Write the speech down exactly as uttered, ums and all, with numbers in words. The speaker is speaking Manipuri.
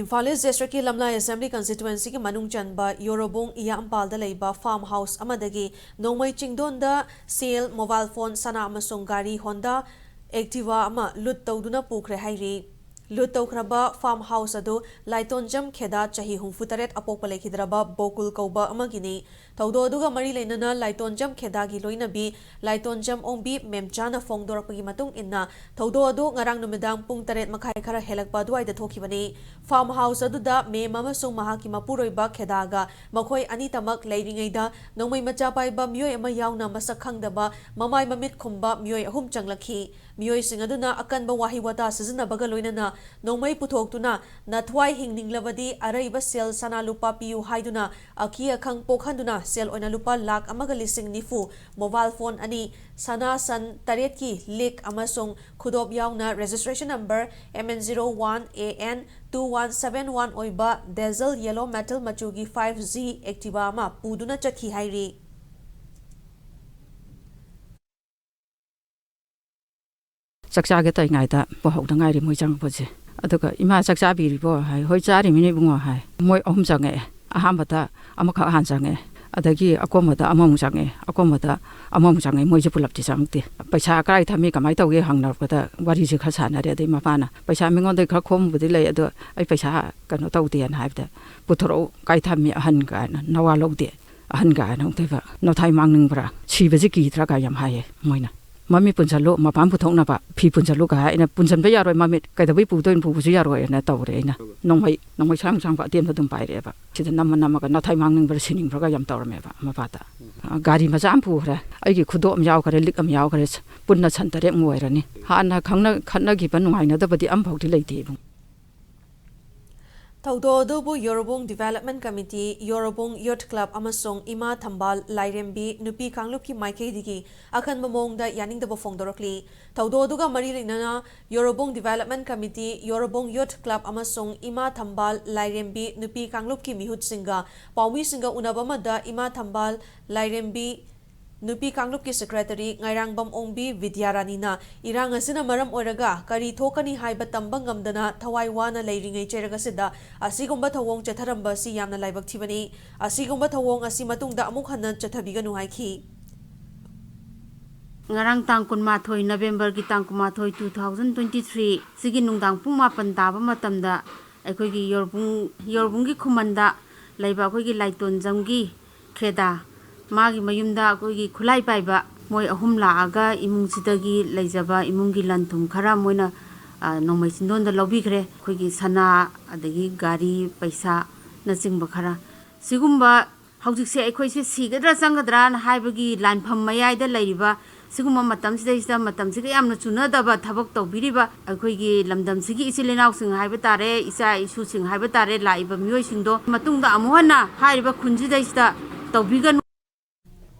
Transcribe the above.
ꯏꯝꯐꯥꯜ ꯏꯁ ꯗꯤꯁꯇ꯭ꯔꯤꯛꯀꯤ ꯂꯝꯂꯥꯏ ꯑꯦꯁꯦꯝꯕ꯭ꯂꯤ ꯀꯟꯁꯇꯤꯇ꯭ꯋꯦꯟꯁꯤꯒꯤ ꯃꯅꯨꯡ ꯆꯟꯕ ꯌꯣꯔꯣꯕꯣꯡ ꯏꯌꯥꯝꯄꯥꯜꯗ ꯂꯩꯕ ꯐꯥꯔꯝ ꯍꯥꯎꯁ ꯑꯃꯗꯒꯤ ꯅꯣꯡꯃꯩ ꯆꯤꯡꯗꯣꯟꯗ ꯁꯦꯜ, ꯃꯣꯕꯥꯏꯜ ꯐꯣꯟ, ꯁꯅꯥ ꯑꯃꯁꯨꯡ ꯒꯥꯔꯤ ꯍꯣꯟꯗꯥ ꯑꯦꯛꯇꯤꯚꯥ ꯑꯃ ꯂꯨꯠ ꯇꯧꯗꯨꯅ ꯄꯨꯈ꯭ꯔꯦ ꯍꯥꯏꯔꯤ꯫ ꯂꯨꯠ ꯇꯧꯈ꯭ꯔꯕ ꯐꯥꯔꯝ ꯍꯥꯎꯁ ꯑꯗꯨ ꯂꯥꯏꯇꯣꯟꯖꯝ ꯈꯦꯗꯥ, ꯆꯍꯤ ꯍꯨꯝꯐꯨ ꯇꯔꯦꯠ, ꯑꯄꯣꯛꯄ ꯂꯩꯈꯤꯗ꯭ꯔꯕ ꯕꯣꯀꯨꯜ ꯀꯧꯕ ꯑꯃꯒꯤꯅꯤ꯫ ꯊꯧꯗꯣꯛ ꯑꯗꯨꯒ ꯃꯔꯤ ꯂꯩꯅꯅ ꯂꯥꯏꯇꯣꯟꯖꯝ ꯈꯦꯗꯥꯒꯤ ꯂꯣꯏꯅꯕꯤ ꯂꯥꯏꯇꯣꯟꯖꯝ ꯑꯣꯡꯕꯤ ꯃꯦꯝꯆꯥꯅ ꯐꯣꯡꯗꯣꯔꯛꯄꯒꯤ ꯃꯇꯨꯡ ꯏꯟꯅ, ꯊꯧꯗꯣꯛ ꯑꯗꯨ ꯉꯔꯥꯡ ꯅꯨꯃꯤꯗꯥꯡ ꯄꯨꯡ ꯇꯔꯦꯠ ꯃꯈꯥꯏ ꯈꯔ ꯍꯦꯜꯂꯛꯄ ꯑꯗꯨꯋꯥꯏꯗ ꯊꯣꯛꯈꯤꯕꯅꯤ꯫ ꯐꯥꯔꯝ ꯍꯥꯎꯁ ꯑꯗꯨꯗ ꯃꯦꯝ ꯑꯃꯁꯨꯡ ꯃꯍꯥꯛꯀꯤ ꯃꯄꯨꯔꯣꯏꯕ ꯈꯦꯗꯥꯒ ꯃꯈꯣꯏ ꯑꯅꯤꯇꯃꯛ ꯂꯩꯔꯤꯉꯩꯗ, ꯅꯣꯡꯃꯩ ꯃꯆꯥ ꯄꯥꯏꯕ ꯃꯤꯑꯣꯏ ꯑꯃ ꯌꯥꯎꯅ ꯃꯁꯛ ꯈꯪꯗꯕ, ꯃꯃꯥꯏ ꯃꯃꯤꯠ ꯈꯨꯝꯕ ꯃꯤꯑꯣꯏ ꯑꯍꯨꯝ ꯆꯪꯂꯛꯈꯤ꯫ ꯃꯤꯑꯣꯏꯁꯤꯡ ꯑꯗꯨꯅ ꯑꯀꯟꯕ ꯋꯥꯍꯩ ꯋꯥꯇꯥ ꯁꯤꯖꯤꯟꯅꯕꯒ ꯂꯣꯏꯅꯅ ꯅꯣꯡꯃꯩ ꯄꯨꯊꯣꯛꯇꯨꯅ, "ꯅꯊ꯭ꯋꯥꯏ ꯍꯤꯡꯅꯤꯡꯂꯕꯗꯤ ꯑꯔꯩꯕ ꯁꯦꯜ ꯁꯅꯥ ꯂꯨꯄꯥ ꯄꯤꯌꯨ" ꯍꯥꯏꯗꯨꯅ ꯑꯀꯤ ꯑꯈꯪ ꯄꯣꯛꯍꯟꯗꯨꯅ ꯁꯦꯜ ꯑꯣꯏꯅ ꯂꯨꯄꯥ ꯂꯥꯈ ꯑꯃꯒ ꯂꯤꯁꯤꯡ ꯅꯤꯐꯨ, ꯃꯣꯕꯥꯏꯜ ꯐꯣꯟ ꯑꯅꯤ, ꯁꯅꯥ ꯁꯟ ꯇꯔꯦꯠꯀꯤ ꯂꯤꯛ ꯑꯃꯁꯨꯡ ꯈꯨꯗꯣꯞ ꯌꯥꯎꯅ registration number M N zero one A N two one seven one ꯑꯣꯏꯕ diesel yellow metal ꯃꯆꯨꯒꯤ five G Activa ꯑꯃ ꯄꯨꯗꯨꯅ ꯆꯠꯈꯤ ꯍꯥꯏꯔꯤ꯫ ꯆꯥꯛ ꯆꯥꯒꯦ ꯇꯧꯔꯤꯉꯩꯗ ꯄꯨꯍꯧꯗ ꯉꯥꯏꯔꯤ ꯃꯣꯏ ꯆꯪꯉꯛꯄꯁꯦ꯫ ꯑꯗꯨꯒ, "ꯏꯃꯥ, ꯆꯥꯛ ꯆꯥꯕꯤꯔꯤꯕꯣ?" ꯍꯥꯏ꯫ "ꯍꯣꯏ, ꯆꯥꯔꯤꯃꯤꯅꯦ ꯏꯕꯨꯡꯉꯣ" ꯍꯥꯏ꯫ ꯃꯣꯏ ꯑꯍꯨꯝ ꯆꯪꯉꯛꯑꯦ꯫ ꯑꯍꯥꯟꯕꯗ ꯑꯃꯈꯛ ꯍꯥꯟꯅ ꯆꯪꯉꯛꯑꯦ, ꯑꯗꯒꯤ ꯑꯀꯣꯟꯕꯗ ꯑꯃꯃꯨꯛ ꯆꯪꯉꯛꯑꯦ, ꯑꯀꯣꯟꯕꯗ ꯑꯃꯃꯨꯛ ꯆꯪꯉꯛꯑꯦ꯫ ꯃꯣꯏꯁꯦ ꯄꯨꯂꯞꯇꯤ ꯆꯪꯉꯛꯇꯦ꯫ "ꯄꯩꯁꯥ ꯀꯗꯥꯏ ꯊꯝꯃꯤ, ꯀꯃꯥꯏꯅ ꯇꯧꯒꯦ?" ꯍꯪꯅꯔꯛꯄꯗ ꯋꯥꯔꯤꯁꯦ ꯈꯔ ꯁꯥꯟꯅꯔꯦ꯫ ꯑꯗꯩ ꯃꯄꯥꯅ, "ꯄꯩꯁꯥ ꯃꯤꯉꯣꯟꯗꯒꯤ ꯈꯔ ꯈꯣꯝꯕꯕꯨꯗꯤ ꯂꯩ, ꯑꯗꯣ ꯑꯩ ꯄꯩꯁꯥ ꯀꯩꯅꯣ ꯇꯧꯗꯦꯅ" ꯍꯥꯏꯕꯗ, "ꯄꯨꯊꯣꯔꯛꯎ, ꯀꯥꯏ ꯊꯝꯃꯤ ꯑꯍꯟ?" ꯀꯥꯏꯅ ꯅꯋꯥ ꯂꯧꯗꯦ꯫ ꯑꯍꯟ ꯀꯥꯏꯅ ꯑꯃꯨꯛꯇꯣꯏꯕ, "ꯅꯊꯥꯏ ꯃꯥꯡꯅꯤꯡꯕ꯭ꯔꯥ? ꯁꯤꯕꯁꯤ ꯀꯤꯗ꯭ꯔꯥ?" ꯀꯥꯏ ꯌꯥꯝ ꯍꯥꯏꯌꯦ ꯃꯣꯏꯅ꯫ "ꯃꯃꯤꯠ ꯄꯨꯟꯁꯜꯂꯨ, ꯃꯄꯥꯟ ꯄꯨꯊꯣꯛꯅꯕ ꯐꯤ ꯄꯨꯟꯁꯜꯂꯨ" ꯀꯥꯏ꯫ ꯑꯩꯅ, "ꯄꯨꯟꯁꯟꯕ ꯌꯥꯔꯣꯏ ꯃꯃꯤꯠ, ꯀꯩꯗꯧꯕꯩ ꯄꯨꯗꯣꯏꯅꯣ? ꯄꯨꯕꯁꯨ ꯌꯥꯔꯣꯏꯅ" ꯇꯧꯔꯦ꯫ ꯑꯩꯅ ꯅꯣꯡꯃꯩ, ꯅꯣꯡꯃꯩ ꯁꯥꯡ ꯁꯥꯡꯕ ꯑꯇꯦꯟꯕ ꯑꯗꯨꯝ ꯄꯥꯏꯔꯛꯑꯦꯕ꯫ ꯁꯤꯗ ꯅꯝꯃ ꯅꯝꯃꯒ "ꯅꯊꯥꯏ ꯃꯥꯡꯅꯤꯡꯕ꯭ꯔꯥ, ꯁꯤꯅꯤꯡꯕ꯭ꯔꯥꯒ" ꯌꯥꯝ ꯇꯧꯔꯝꯃꯦꯕ ꯃꯄꯥꯗ꯫ ꯒꯥꯔꯤ ꯃꯆꯥ ꯑꯃ ꯄꯨꯈ꯭ꯔꯦ, ꯑꯩꯒꯤ ꯈꯨꯗꯣꯞ ꯑꯃ ꯌꯥꯎꯈ꯭ꯔꯦ, ꯂꯤꯛ ꯑꯃ ꯌꯥꯎꯈ꯭ꯔꯦ, ꯄꯨꯟꯅ ꯁꯟ ꯇꯔꯦꯠꯃꯨꯛ ꯑꯣꯏꯔꯅꯤ꯫ ꯍꯥꯟꯅ ꯈꯪꯅ, ꯈꯠꯅꯈꯤꯕ ꯅꯨꯡꯉꯥꯏꯅꯗꯕꯗꯤ ꯑꯃꯐꯥꯎꯗꯤ ꯂꯩꯇꯦ ꯏꯕꯨꯡ꯫ ꯊꯧꯗꯣꯛ ꯑꯗꯨꯕꯨ ꯌꯣꯔꯣꯕꯣꯡ Development Committee, ꯌꯣꯔꯣꯕꯣꯡ Youth Club ꯑꯃꯁꯨꯡ ꯏꯃꯥ ꯊꯝꯕꯥꯜ ꯂꯥꯏꯔꯦꯝꯕꯤ ꯅꯨꯄꯤ ꯀꯥꯡꯂꯨꯞꯀꯤ ꯃꯥꯏꯀꯩꯗꯒꯤ ꯑꯀꯟꯕ ꯃꯑꯣꯡꯗ ꯌꯥꯅꯤꯡꯗꯕ ꯐꯣꯡꯗꯣꯔꯛꯂꯤ꯫ ꯊꯧꯗꯣꯛ ꯑꯗꯨꯒ ꯃꯔꯤ ꯂꯩꯅꯅ ꯌꯣꯔꯣꯕꯣꯡ Development Committee, ꯌꯣꯔꯣꯕꯣꯡ Youth Club ꯑꯃꯁꯨꯡ ꯏꯃꯥ ꯊꯝꯕꯥꯜ ꯂꯥꯏꯔꯦꯝꯕꯤ ꯅꯨꯄꯤ ꯀꯥꯡꯂꯨꯞꯀꯤ ꯃꯤꯍꯨꯠꯁꯤꯡꯒ ꯄꯥꯎꯃꯤꯁꯤꯡꯒ ꯎꯅꯕ ꯑꯃꯗ ꯏꯃꯥ ꯊꯝꯕꯥꯜ ꯂꯥꯏꯔꯦꯝꯕꯤ ꯅꯨꯄꯤ ꯀꯥꯡꯂꯨꯞꯀꯤ ꯁꯦꯀ꯭ꯔꯦꯇꯔꯤ ꯉꯥꯏꯔꯥꯡꯕꯝ ꯑꯣꯡꯕꯤ ꯕꯤꯗ꯭ꯌꯥꯔꯥꯅꯤꯅ ꯏꯔꯥꯡ ꯑꯁꯤꯅ ꯃꯔꯝ ꯑꯣꯏꯔꯒ ꯀꯔꯤ ꯊꯣꯛꯀꯅꯤ ꯍꯥꯏꯕ ꯇꯝꯕ ꯉꯝꯗꯅ ꯊꯋꯥꯏ ꯋꯥꯅ ꯂꯩꯔꯤꯉꯩ ꯆꯩꯔꯛ ꯑꯁꯤꯗ ꯑꯁꯤꯒꯨꯝꯕ ꯊꯧꯑꯣꯡ ꯆꯠꯊꯔꯝꯕ ꯑꯁꯤ ꯌꯥꯝꯅ ꯂꯥꯏꯕꯛ ꯊꯤꯕꯅꯤ꯫ ꯑꯁꯤꯒꯨꯝꯕ ꯊꯧꯑꯣꯡ ꯑꯁꯤ ꯃꯇꯨꯡꯗ ꯑꯃꯨꯛ ꯍꯟꯅ ꯆꯠꯊꯕꯤꯒꯅꯨ ꯍꯥꯏꯈꯤ꯫ ꯉꯔꯥꯡ ꯇꯥꯡ ꯀꯨꯟꯃꯥꯊꯣꯏ, ꯅꯕꯦꯝꯕꯔꯒꯤ ꯇꯥꯡ ꯀꯨꯟꯃꯥꯊꯣꯏ, two thousand twenty three, ꯁꯤꯒꯤ ꯅꯨꯡꯗꯥꯡ ꯄꯨꯡ ꯃꯥꯄꯟ ꯇꯥꯕ ꯃꯇꯝꯗ ꯑꯩꯈꯣꯏꯒꯤ ꯌꯣꯔꯕꯨꯡ, ꯌꯣꯔꯕꯨꯡꯒꯤ ꯈꯨꯃꯟꯗ ꯂꯩꯕ ꯑꯩꯈꯣꯏꯒꯤ ꯂꯥꯏꯇꯣꯟꯖꯝꯒꯤ ꯈꯦꯗꯥ, ꯃꯥꯒꯤ ꯃꯌꯨꯝꯗ ꯑꯩꯈꯣꯏꯒꯤ ꯈꯨꯠꯂꯥꯏ ꯄꯥꯏꯕ ꯃꯣꯏ ꯑꯍꯨꯝ ꯂꯥꯛꯑꯒ ꯏꯃꯨꯡꯁꯤꯗꯒꯤ ꯂꯩꯖꯕ ꯏꯃꯨꯡꯒꯤ ꯂꯟ ꯊꯨꯝ ꯈꯔ ꯃꯣꯏꯅ, ꯑ, ꯅꯣꯡꯃꯩ ꯆꯤꯟꯗꯣꯟꯗ ꯂꯧꯕꯤꯈ꯭ꯔꯦ꯫ ꯑꯈꯣꯏꯒꯤ ꯁꯅꯥ, ꯑꯗꯒꯤ ꯒꯥꯔꯤ, ꯄꯩꯁꯥꯅꯆꯤꯡꯕ ꯈꯔ꯫ ꯁꯤꯒꯨꯝꯕ ꯍꯧꯖꯤꯛꯁꯦ ꯑꯩꯈꯣꯏꯁꯦ ꯁꯤꯒꯗ꯭ꯔꯥ ꯆꯪꯒꯗ꯭ꯔꯥꯅ ꯍꯥꯏꯕꯒꯤ ꯂꯥꯟꯐꯝ ꯃꯌꯥꯏꯗ ꯂꯩꯔꯤꯕ ꯁꯤꯒꯨꯝꯕ ꯃꯇꯝꯁꯤꯗꯩꯁꯤꯗ, ꯃꯇꯝꯁꯤꯒ ꯌꯥꯝꯅ ꯆꯨꯅꯗꯕ ꯊꯕꯛ ꯇꯧꯕꯤꯔꯤꯕ ꯑꯩꯈꯣꯏꯒꯤ ꯂꯝꯗꯝꯁꯤꯒꯤ ꯏꯆꯤꯜ ꯏꯅꯥꯎꯁꯤꯡ ꯍꯥꯏꯕ ꯇꯥꯔꯦ, ꯏꯆꯥ ꯏꯁꯨꯁꯤꯡ ꯍꯥꯏꯕ ꯇꯥꯔꯦ, ꯂꯥꯛꯏꯕ ꯃꯤꯑꯣꯏꯁꯤꯡꯗꯣ ꯃꯇꯨꯡꯗ ꯑꯃꯨꯛ ꯍꯟꯅ ꯍꯥꯏꯔꯤꯕ ꯈꯨꯟꯁꯤꯗꯩꯁꯤꯗ ꯇꯧꯕꯤꯒꯅꯨ꯫